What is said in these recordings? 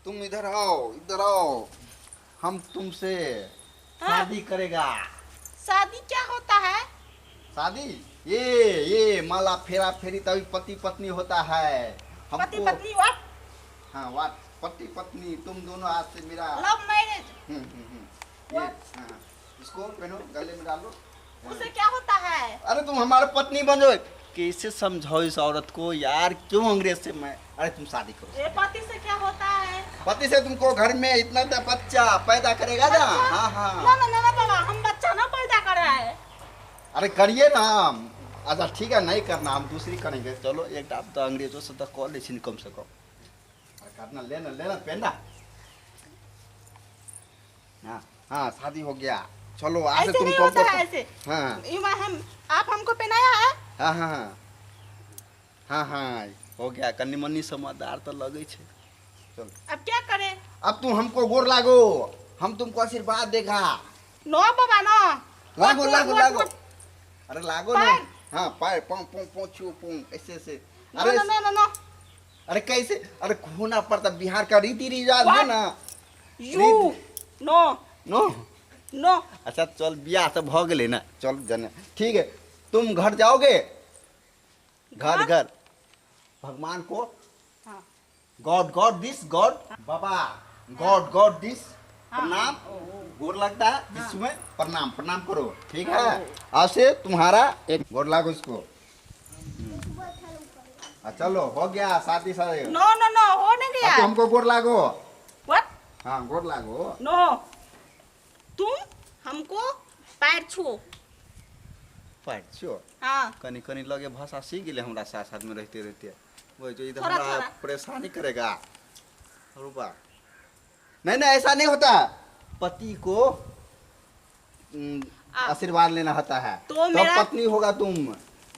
तुम इधर आओ, इधर आओ, हम तुमसे शादी करेगा। शादी क्या होता है? शादी ये माला फेरा फेरी तभी पति पत्नी होता है। पति पत्नी what? हाँ what, पति पत्नी, तुम दोनों आज से मेरा लव मैरिज। ये हाँ, इसको पहनो, गले में डालो। उसे क्या होता है? अरे तुम हमारे पत्नी बन जाओ। कैसे समझाओ इस औरत को यार, क्यों अंग्रेज से मैं। अरे तुम शादी करो। ये पति से क्या होता है? पति से तुमको घर में इतना बच्चा पैदा करेगा ना। हाँ हाँ। ना ना ना बाबा, हम बच्चा ना पैदा कर रहा है। अरे करिए ना। अच्छा ठीक है, नहीं करना हम दूसरी करेंगे। चलो एक आप तो अंग्रेजों से तो कॉल ले कम से कम करना, लेना लेना पहना। हाँ हाँ शादी हो गया। चलो आज से तुमको ऐसे। हाँ हम आप हमको पहनाया है। हाँ हाँ हाँ हाँ हाँ हो गया। कन्नी मन्नी समझदार तो लगे छे। चलो अब क्या करें? अब तुम हमको गोर लागो, हम तुमको आशीर्वाद देगा। नो बाबा नो, लागो लागो लागो। अरे लागो ना। हाँ पैर पाँव पाँव पाँव छू पाँव ऐसे ऐसे। अरे नो नो नो नो। अरे कैसे? अरे होना पड़ता, बिहार का रीति रिवाज है ना। You know no no. अच्छा चल बियाह तो भ गेलै ना, चल जने ठीक है। तुम घर जाओगे? घर घर भगवान को हाँ। गॉड गॉड this God बाबा गॉड गॉड this प्रणाम, गोर लगता है इसमें प्रणाम प्रणाम करो ठीक है। आज से तुम्हारा एक गोर लागो इसको। चलो हो गया शादी शादी। नो नो नो हो नहीं गया। तो हमको गोर लागो। What? हाँ गोर लागो। नो तुम हमको पैर छुओ। पैर छुओ? हाँ। कनी कनी लगे भाषा सीख गेले हमरा साथ साथ में रहते रहते। वो जो इधर हमरा परेशानी करेगा। रुपा नहीं नहीं ऐसा नहीं होता। पति को आशीर्वाद लेना होता है तो पत्नी होगा तुम।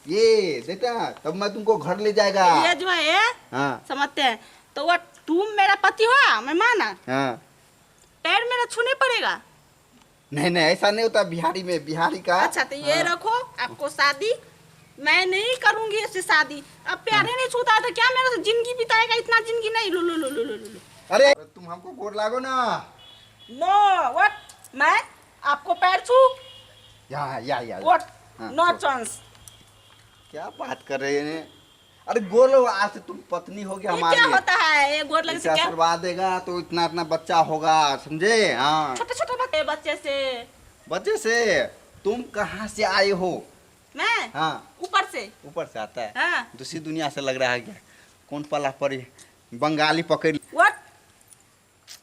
ये देखता तब मैं तुमको घर ले जाएगा। ये जो है हाँ। समझते हैं तो वह तुम मेरा पति हुआ मैं माना। हाँ। पैर मेरा छूने पड़ेगा। नहीं नहीं ऐसा नहीं होता बिहारी में, बिहारी का। अच्छा तो ये हाँ। रखो आपको शादी मैं नहीं करूंगी इससे शादी। अब प्यारे नहीं छूता तो क्या मेरा जिंदगी बिताएगा? इतना जिंदगी नहीं। लो लो लो लो लो लो। अरे तुम हमको गोर लागो ना। नो what, मैं आपको पैर छू? या what, no chance. क्या बात कर रहे हैं? अरे गोलो आज से तुम पत्नी हो गया हमारी। क्या होता है ये गोर लगने से? क्या आशीर्वाद देगा तो इतना इतना बच्चा होगा समझे। हाँ छोटे छोटे बच्चे से। बच्चे से तुम कहाँ से आए हो? मैं हाँ ऊपर से। ऊपर से आता है हाँ। दूसरी दुनिया से लग रहा है क्या? कौन पला पड़ी बंगाली पकड़। What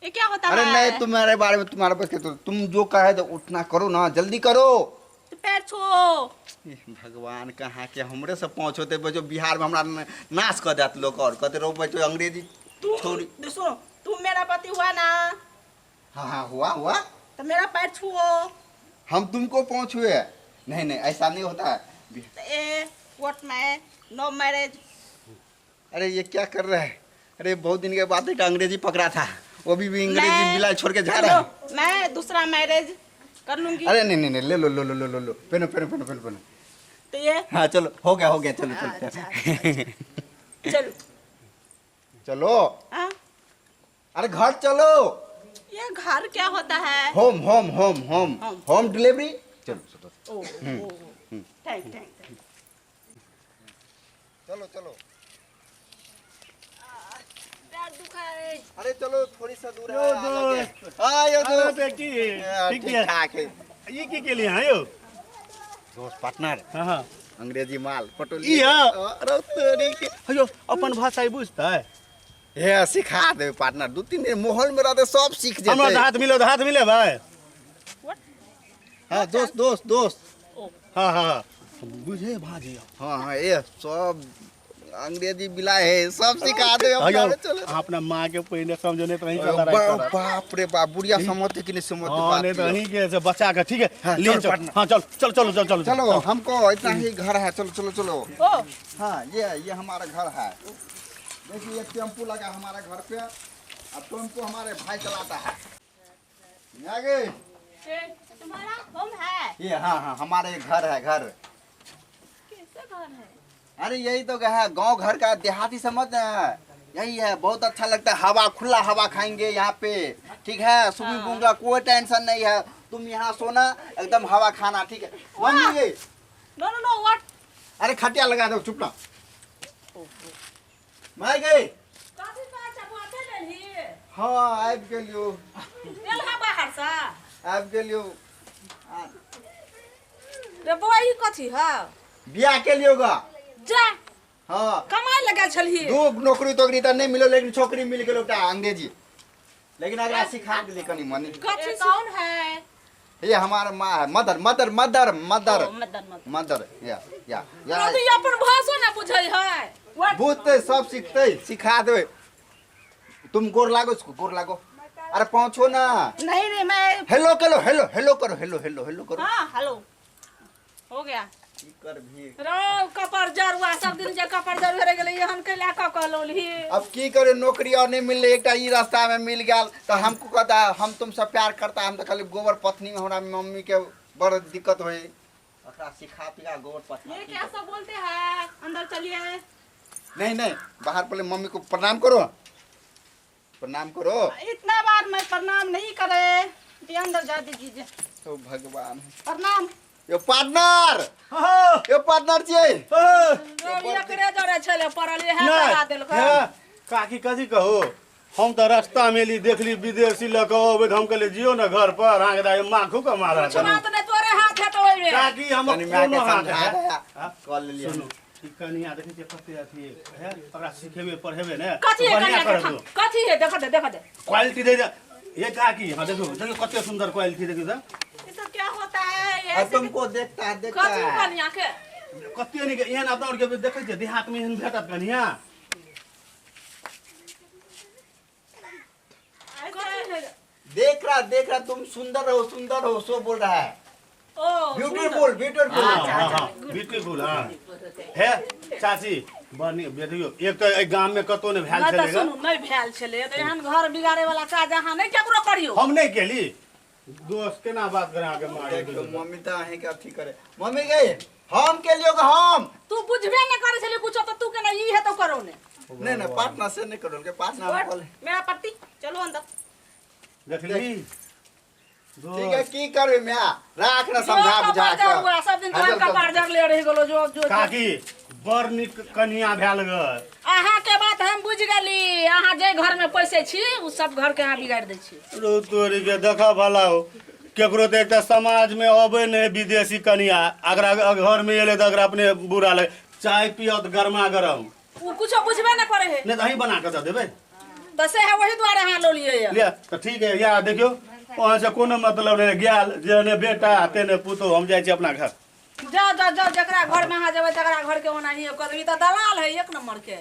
ये क्या होता अरे है? नहीं तुम्हारे बारे में तुम्हारे बस के तो तुम जो कहे तो उतना करो ना, जल्दी करो। तो पैर छुओ। भगवान कहाँ के हमरे से पहुँचते बचो बिहार में हमरा नाश कर देत लोग और कहते रहो बचो अंग्रेजी छोड़ी। सुनो तुम मेरा पति हुआ ना। हाँ हाँ हुआ हुआ। तो मेरा पैर छुओ। हम तुमको पहुँचुए। नहीं नहीं ऐसा नहीं होता है। ए what मैं नो मैरिज। अरे ये क्या कर रहा है? अरे बहुत दिन के बाद एक अंग्रेजी पकड़ा था, वो भी अंग्रेजी बिलाई छोड़ के जा रहा है। मैं दूसरा मैरिज कर लूंगी। अरे नहीं नहीं नहीं ले लो लो लो लो लो लो पहनो पहनो पहनो पहनो पहनो। तो ये हाँ चलो हो गया चलो चलो चलो चलो। हाँ? अरे घर चलो। ये घर क्या होता है? Home home home home home delivery. चलो चलो ओ thank thank चलो चलो। अरे चलो थोड़ी सा दूर है। हां यो दोस्त ठीक है ठाक है। ये की के लिए हैं यो दोस्त पार्टनर। हां हां अंग्रेजी माल पटोली ई हां। अरे तोरी के हयो अपन भाषा ही बुझता है। हे सिखा दे पार्टनर, 2-3 दिन माहौल में रहते सब सीख जेते। हमरा हाथ मिलो तो हाथ मिले भाई। हां दोस्त दोस्त दोस्त। हां हां बुझे भाजी। हां हां ये सब अंग्रेजी बिला है सब सिखा दे। चलो अपना माँ के पहले समझने तो नहीं चलता रहा। बाप रे बाप बुढ़िया समझते कि नहीं समझते बात। नहीं तो नहीं के से बचा के ठीक है। हाँ, ले चल। हाँ चल चल चलो चलो चलो चलो हमको इतना ही घर है। चलो चलो चलो। ओ हाँ ये हमारा घर है। देखिए ये टेम्पू लगा हमारा घर पे। अब टेम्पू हमारे भाई चलाता है। आगे तुम्हारा होम है ये? हाँ हाँ हमारे घर है। घर कैसा घर है? अरे यही तो कहा गांव घर का देहाती समझ रहे हैं। यही है, बहुत अच्छा लगता है। हवा, खुला हवा खाएंगे यहाँ पे, ठीक है? स्विमिंग पूल का कोई टेंशन नहीं है। तुम यहाँ सोना, एकदम हवा खाना, ठीक है मम्मी? ये नो नो नो, what? अरे खटिया लगा दो, चुप ना। माय गई। कथी कहै छै बुआ, चलि एलही? हाँ, आबि गेलियो। गेल हा बाहरसँ? आबि गेलियो। रे बौआ, ई कथी है? बियाह के लियो गा। जा। हाँ। कमाइ लगा छलही। दू नौकरी तोकरी तऽ नहीं मिलो, लेकिन छोकरी मिल गेलो एकटा अंग्रेजी, लेकिन अगला सिखा देली कनी मनी। कथी कौन है? ये हमारा माँ है, मदर mother mother mother. ओ, मदर मदर। मदर, या या या। तो ई अपन भाषो ने बुझै है। What? बुझते, सब सीखते, सिखा देबे। तुम गोर लागो इसको, गोर लागो। अरे पहुंचो ना। नहीं नहीं, मैं हेलो करो, हेलो हेलो करो, हेलो हेलो हेलो करो। हाँ, हेलो हो गया। की कर भी रौ कपर जरुआ, सब दिन जे कपर जरुआ रहि गेलै, एहन कैला कऽ कहलौलही? अब की करे, नौकरी और नहीं मिलले, एकटा ई रास्ता में मिल गया तो हमको कहता है हम तुमसे प्यार करता है। हम तो खाली गोबर पत्नी में हमरा मम्मी के बड़ दिक्कत होई। ओकरा सिखा पिया गोबर पत्नी। ये क्या सब बोलते हैं? अंदर चलिए। नहीं नहीं, बाहर पहले मम्मी को प्रणाम करो, प्रणाम करो। इतना बार मैं प्रणाम नहीं करे जी, अंदर जा दीजिए। तो भगवान। प्रणाम। यो पार्टनर, यो पार्टनर छियै। एकरे जरे छले पड़ल, इएह करा देलकै। हे, काकी कथी कहू, हम तऽ रास्ता में एली, देखली विदेशी लऽ कऽ अबैत, हम कहलियै जियो ने घर पर, अहाँके दाइ माखू के मारत। कुछ बात नहि, तोरे हाथ हेतौ ओहिमे। काकी, हम कनी माय कोनो के हाथ समझा है दया कऽ लेलियै। सुनू, ई कनिया देखै छियै कते अथी है, ओकरा सिखेबे पढ़ेबे ने कथी है? बढ़िया कनिया करत। के कथी है? देख दे, देख दे। क्वालिटी दे दे। ये काकी, हाँ, देखो देखो कते सुंदर क्वालिटी, देखियो तऽ। ये सब क्या होता है? ये अब ऐसे तुमको देखता है, देखता कथी है। कनिया के? कते नीक, एहन अपना आरके देखै छियै देहात में एहन भेटत कनिया? कथी है? देख रहा, देख रहा, तुम सुंदर हो, सुंदर हो, सो बोल रहा है। ओ। Beautiful, beautiful. हाँ हाँ, ब्यूटीफुल। हाँ, हे चाची, बनी देखियो, एक तऽ एहि गाम में कतौ नहि भेल नहि तऽ छलै ग। सुनू, नहि भेल छलै तऽ एहन घर बिगाड़े वाला काज अहाँ नहि केकरो करियौ। हम नहि केली दोस्त, केना बात करे अहाँके मारे। देखियो मम्मी तऽ अहीं के अथी करे। मम्मी गई, हम के लियो हम। तू बुझबे नहि करै छली कुछो, तऽ तू केना ई हेतौ करो ने? नहीं नहीं, पार्टनर से नहीं करो के पार्टनर हम बोले। मेरा पति, चलो अंदर। देखली? ठीक है, की करबे म्या, राख ना समझा बुझा जो कपार जरुआ, सब दिन के। तोहर कपार जरले रहि गेलो, जो जो जो। काकी, बड़ नीक कनिया भेल ग। अहाँ के बात हम बुझि गेली। अहाँ जे घर में पैसे छी, उ सब घर के अहाँ बिगाड़ि दै छी। रो तोरी के, देखऽ भला हो, केकरो तऽ एकटा समाज में अबै नहि विदेशी कनिया, अगरा घर में एलै तऽ अगरा अपने बुरा लगे। चाय पियत गरमा गरम। उ कुछो बुझबे नहि करै है। नहि तऽ अहीं बना कऽ दऽ देबै। तऽ से है, वही दुआरे अहाँ लऽ लियै यऽ। लिअ तऽ ठीक है। या देखियौ, वहाँ से कोनो मतलब नहि गेल, जेहने बेटा तेहने पुतोहु। हम जाइ छी अपना घर। जाओ जाओ जाओ, जकरा घर में अहाँ जेबै तकरा घर के ओनाहिए कऽ देबै। ई तऽ दलाल है एक नंबर के।